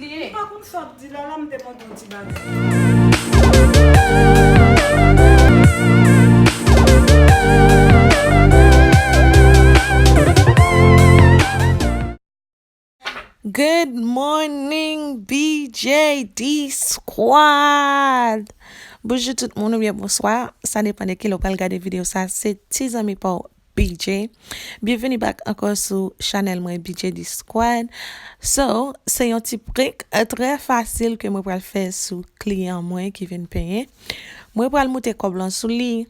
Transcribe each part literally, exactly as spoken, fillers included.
Li ye. M pa konn sa w ap di la, la m te mande yon ti bagay. Good morning, B J D Squad! Bonjou tout moun oubyen bonswa. Sa depann de kilè w pral gade videyo sa. Se ti zanmi pa w, B J. Byenveni back ankò sou chanèl mwen, B J D Squad. So, se yon ti prank, eh, trè fasil ke mwen pral fè sou kliyan mwen ki vin penyen. Mwen pral moute kòb lan sou li.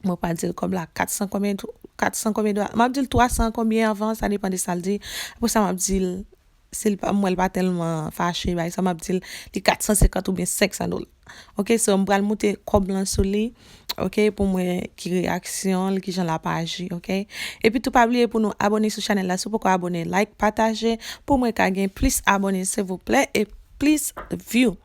Mwen pral di l kòb la kat san konbyen, kat san konbyen dola. M ap di l twa san konbyen anvan, sa depann de sa l di. Apre sa, m ap di l, si l pa, m wè l pa tèlman fache, bay sa, m ap di l, li kat san senkant oubyen senk san dola. Ok, so, m pral moute kòb lan sou li, ok, pou m wè ki reyaksyon l, kijan l ap aji, ok. Epi tou, pa bliye pou nou abòne sou chanèl la, si w poko abòne, like, pataje, pou mwen ka gen plis abòne, silvouplè, e plis view.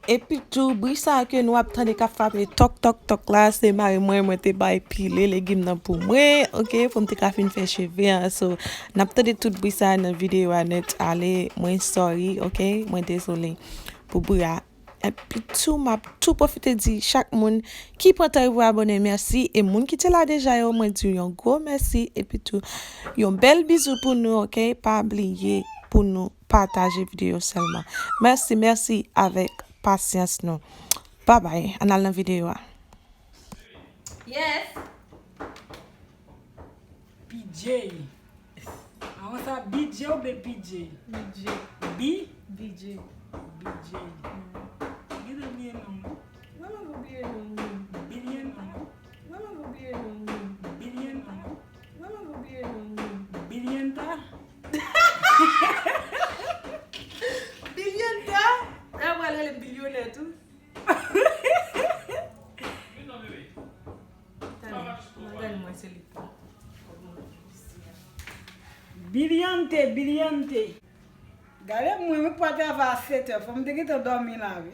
Epi tou, bri sa a ke nou ap tande k ap frape tòk, tòk, tòk la, se mari mwen, mwen te bay pile legim nan pou mwen, ok, pou m te ka fin fè cheve an. So, n ap tande tout bri sa a nan videyo a nèt. Ale, mwen sorry, ok, mwen dezole pou bri a. Epi tou, m ap tou pwofite di chak moun ki pran tan yo pou abòne, mèsi. E moun ki te la deja yo, mwen di yon gwo mèsi. Epi tou, yon bèl bizou pou nou, ok? Pa bliye pou nou pataje videyo sèlman. Mèsi, mèsi avèk pasyans nou. Babay, ann al nan videyo a. Yes. B J. Avan sa, B J oubyen B J? B J. B? B J. B J. Gade bliye non mwen. Mwen menm ou bliye non mwen. Bliye non mwen. Mwen menm ou bliye non mwen. Bliye non mwen. Mwen menm ou bliye non mwen. Bilyenta. Bilyenta. Lè w pral rele bilyonè tou. Tande, mwen gade mwen se li k pran. Bilyante, Bilyante. Gade mwen, mwen pral travay a sèt è, fò m te gentan dòmi la, wi.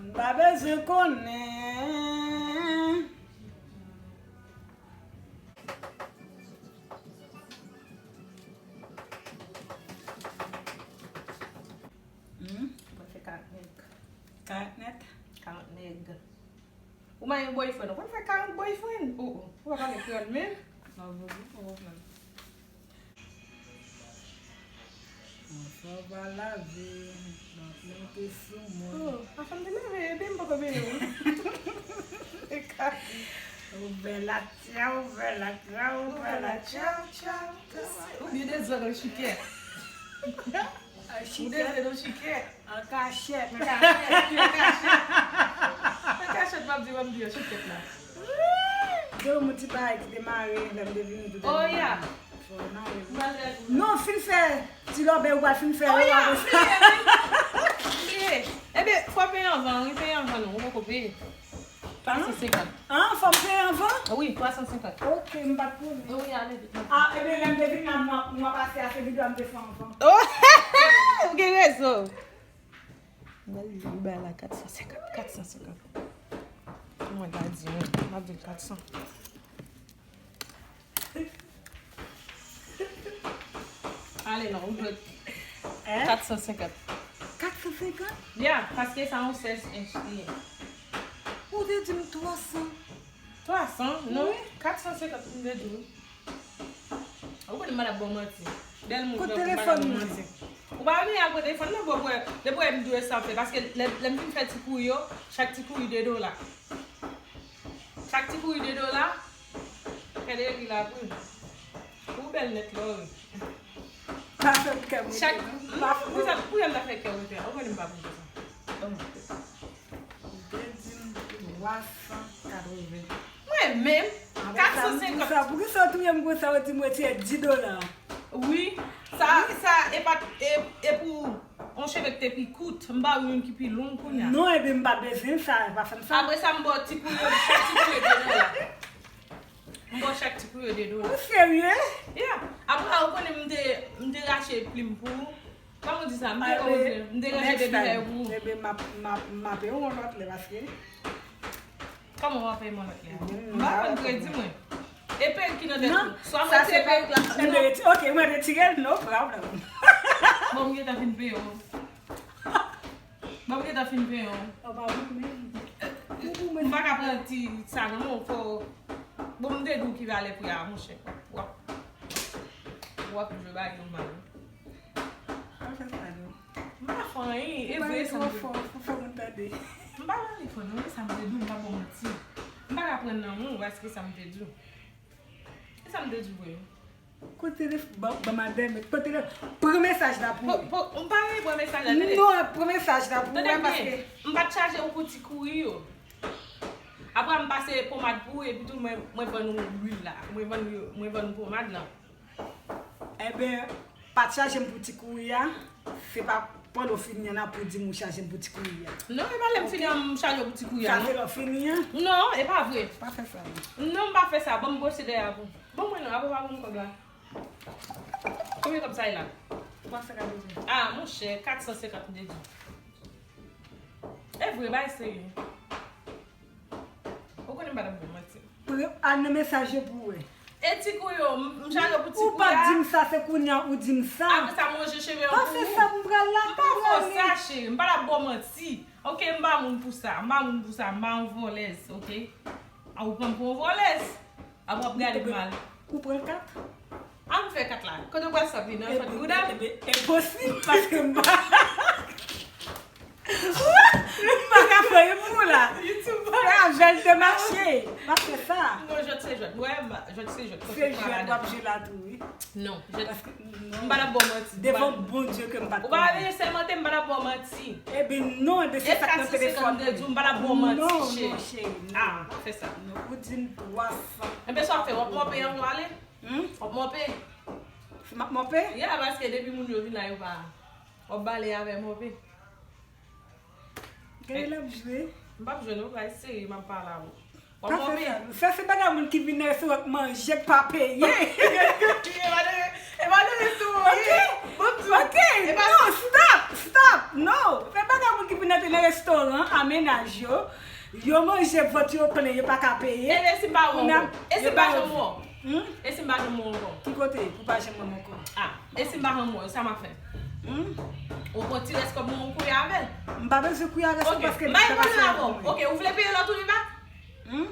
M pa bezwen konnen. Hmm? Mwen fè karant nèg. Karant nèt? Karant nèg. Ou marye boyfriend, ou konn fè karant boyfriend? Ou, ou, ou pa pale kreyòl menm? Non, non, non, non. Anfòm pa lave, donk nou te sou moun. Oh, anfòm te lave, epi m poko benyen wi. Ouvè la tya, ouvè la tya, ouvè la tya, tya, tya. Ou byen dezòd an chikè. An chikè. Ou dezòd an chikè. An kachèt. An kachèt, an kachèt. An kachèt, m ap di, m ap di, an chikèt la. Gen yon ti bagay ki te mare, lè m te vini tou. Oh, yeah. Non, fin fè ti lòbèy ou pral fin fè yo apre sa. Ebyen, fò peye anvan, wi, peye anvan non, ou poko peye. Twa san senkant. Ah, fò m peye anvan? Wi, twa san senkant. Ok, m pa t konnen. Wi, ale vit. Ah, ebyen, lè m te vin la, mwa, mwa pase a, se videyo a m te fè anvan. Ou gen rezon. M pral di li bay la kat san senkant, kat san senkant. Mwen ta di, m ap di l kat san. Ale non, ou dwe kat san senkant. Kat san senkant? Ya, paske sa yon sèz ench li ye. Ou te di m twa san. Twa san? Non, wi. Kat san senkant m te di w. Ou konnen m pa t ap ba w manti. Bèl moun, ou pa t ap ba w manti. Ou pa vini al pran telefòn nan, bon, pou, depi w wè m dwe sa fè, paske lè, lè m fin fè ti kouri yo, chak ti kouri de dola. Chak ti kouri de dola, kè de ri la pou. Ou bèl nèt la, wi. Pa fè m kè mwen. Chak, pou sa, pou sa m ta fè kè w te. Ou konnen m pa pou sa. Ou te di m twa san katreven. Mwen menm, kat san senkant. Poukisa w touye m konsa, ou di m retire di dola? Wi, sa, sa, e pa, e, e pou yon cheve ki te pi kout, m ba ou youn ki pi long kounye a. Non, ebyen m pa bezwen sa, pa fè m sa. Apre sa, m ba w ti kouri yo, chak ti kouri yo de dola. M ba w chak ti kouri yo de dola. Ou serye? Yeah. Apre, ou konnen m te, m te rache plim pou ou. Kòman w di sa? M te, kòman w di? M te ranje baby hair pou ou. Ebyen, m ap, m ap, m ap peye w yon lòt lè, paske. Kòman w ap peye m yon lòt lè? M pa konn kredi mwen. E perik ki nan tèt ou. Swa m retire perik la. Ebyen, reti-, ok, mwen retire l, no problem. Bon, m gentan fin peye w. Bon, m gentan fin peye w. Ou pa pou mwen. M pa ka pran ti sa non, fò. Bon, m te di w ki valè pri a, monchè. W ap, w ap jwe bagay yo mal. Pa fè sa non. M pa fè anyen, e vre sa m te di. Ou pale twò fò, fò, fò moun tande. M pa pale fò non, e sa m te di w, m pa ba w manti. M pa ka pran nan men w, paske sa m te di w. E sa m te di w vre. Kote telefòn, ban, ban madanm, kote telefòn, pran mesaj la pou mwen. Po, po, m pa vle pran mesaj la, tande. Non, pran mesaj la pou mwen, paske. Tande byen, m pa t chaje w pou ti kouri yo. Apre m pase pomad pou ou, epi tou mwen, mwen vann ou lwil la. Mwen vann ou, mwen vann ou pomad la. Enben, pa t chaje m pou ti kouri a. Se pa pandan w fini an nan pou di m ou chaje m pou ti kouri a. Non, e pa lè m fini an m chaje w pou ti kouri a, non. Sa se lè w fini an? Non, e pa vre. Pa fè sa non. Non, m pa fè sa. Ban m bwose dèyè a pou. Ban mwen non, apre pa ban m kòb la. Konbyen kòb sa ye la? Twa san katreven. Ah, monchè, kat san senkant m te di. E vre, bay serye. Ou konnen m pa t ap ba w manti. Pre-, al nan mesaj yo pou w wè. E ti kou yo, m, m chaje pou ti kou yo. Ou pa t di m sa, se kounye a ou di m sa. Apre sa, m ranje cheve an pou ou. Pa fè sa, m pral la, m pral ale. M pa fè w sa, cheri. M pa t ap ba w manti. Ok, m pa moun pou sa. M pa moun pou sa. M pa yon vòlèz, ok? A, ou pran m pou yon vòlèz. Apre w ap gade m mal. Ou pran kat? An nou fè kat la. Kote w pral sòti nan fòt gouda? Enposib, paske m pa, m pa ka fè yon pou la. Fè avè l te mache. Pa fè sa. Non, jwèt se jwèt. Wè, jwèt se jwèt. Se jwèt w ap jwe la tou, wi. Non, jwèt. Paske, non. M pa t ap ba w manti. Devan Bondye ke m pa t konnen. Ou pa vle sèmante, m pa t ap ba w manti. Ebyen non, ebyen se sa k nan telefòn mwen. E kat san senkant m te di w, m pa t ap ba w manti, cheri. Non, non, cheri, non. Ah, pa fè sa. Non, ou di m twa san. Enben sa w ap fè, w ap monpe an pou ale? Hmm? W ap monpe? Si m ap monpe? Ya, paske depi moun yo vin la, yo pa. W ap bale avè monpe. Gade l ap jwe. M p ap jwe non, bay serye, m ap pale avè w. W ap monpe? Pa fè sa. Sa se bagay moun ki vin nan restoran k manje k pa peye. E pa nan, e pa nan restoran, wi. Ok, ok. Non, stop, stop. Non. Se bagay moun ki vin nan restoran a mennaj yo. Yo manje, vant yo plen, yo pa ka peye. E si m pa wè w ankò? E si m pa janm wè w? Hmm? E si m pa janm wè w ankò? Ki kote? Pou pa janm wè m ankò. Ah, e si m pa janm wè w, sa m ap fè? Hmm? Ou pran ti rès kòb mwen, ou kouye avè l? M pa bezwen kouye avè l, paske m pa ka fè avè w. Ok, ou vle peye lè w tounen bak? Hmm?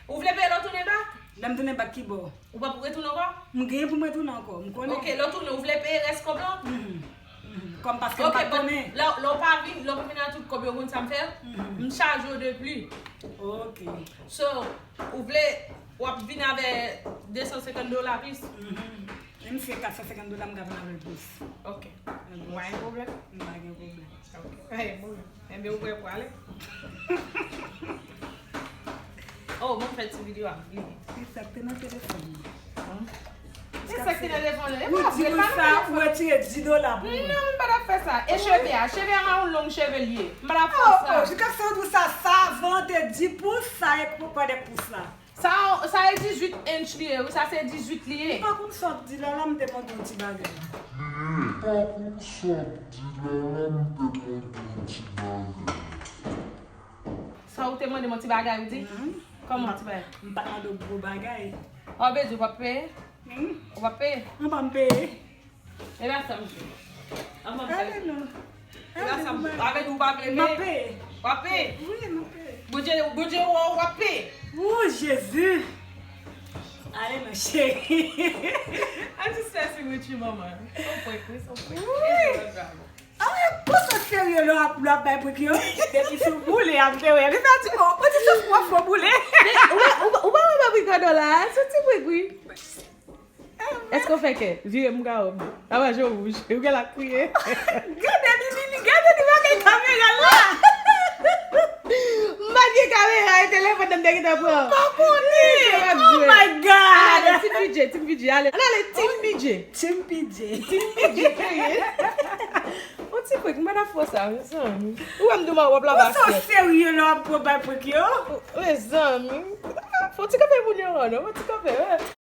Ou vle peye lè w tounen bak? Lè m tounen bak ki bò? Ou p ap retounen ankò? M genyen pou m retounen ankò, m konnen. Ok, lè w tounen, ou vle peye rès kòb lan? Mhm. Mhm. Kòm paske m pa konnen. Lè, lè w pa vin, lè w pa vin ak tout kòb yo, ou konn sa m fè? Mhm. M chaje w de pli. Ok. So, ou vle, w ap vin avè de san senkant dola plis? Mhm. Menm si se kat san senkant dola, m ka vin avè l plis. Ok. Ou pa gen pwoblèm? M pa gen pwoblèm. Ok. Pa gen pwoblèm. Enben, ou prè pou ale? Oh, bon, m fè ti videyo a. Li. Ki sa k te nan telefòn nan? E sa k te nan telefòn nan? E pa vre, pa nan telefòn. Ou di nou sa, ou retire dis dola pou mwen. Non, m pa t ap fè sa. E cheve a? Cheve a, yon long cheve l ye. M pa t ap fè sa. Oh, oh, jiskaske ou di sa, sa vante dis pou sa e pou pran de pous la. Sa, sa e dizuit inch li ye, wi, sa se dizuit li ye. M pa konn sa w ap di la, la m te mande yon ti bagay. M pa konn sa w ap di la, la m te mande yon ti bagay. Sa ou te mande m yon ti bagay, ou di? Mhm. Kòman ti bagay? M pa t mande w gwo bagay. Ou bezwen, ou p ap peye? Hmm? Ou p ap peye? Ou pa m peye? E pa sa m di. Anvan m fè. Ale non. E pa sa m di. Avè di ou pa vle peye? M ap peye. W ap peye? Wi, m ap peye. Bondye, Bondye wè w, w ap peye. Wou, Jezi. Ale non, cheri. A jis fè si Richie manman. Se yon prank, wi, se yon prank. Wi. E se yon drama. Ah, pou sa serye lè w ap, lè w ap bay prank yo. Depi sou boule, ap te wè. Li pa di, oh, ou di se fò, fò boule. Men, ou, ou, ou pa wè m ap ri kòdon la, se ti prank, wi. Èske w fè kè? Vire m ka wè w. Apa je w wouj. Ou gen la kriye. Gade li, li, li, gade li, pa gen kamera la. M pa t gen kamera, e telefòn nan m te gentan pran. M pa konnen. Oh my God. Ale, Team B J, Team B J, ale. Ann ale, Team B J. Team B J. Team B J, serye. On ti prank, m pa t ap fè sa, mezanmi. Ou wè m di w m ap wè w ap lave asyèt. Ou so serye lè w ap pran bay prank yo. Mezanmi. Fò ti kanpe moun yo, non, fò ti kanpe, wi.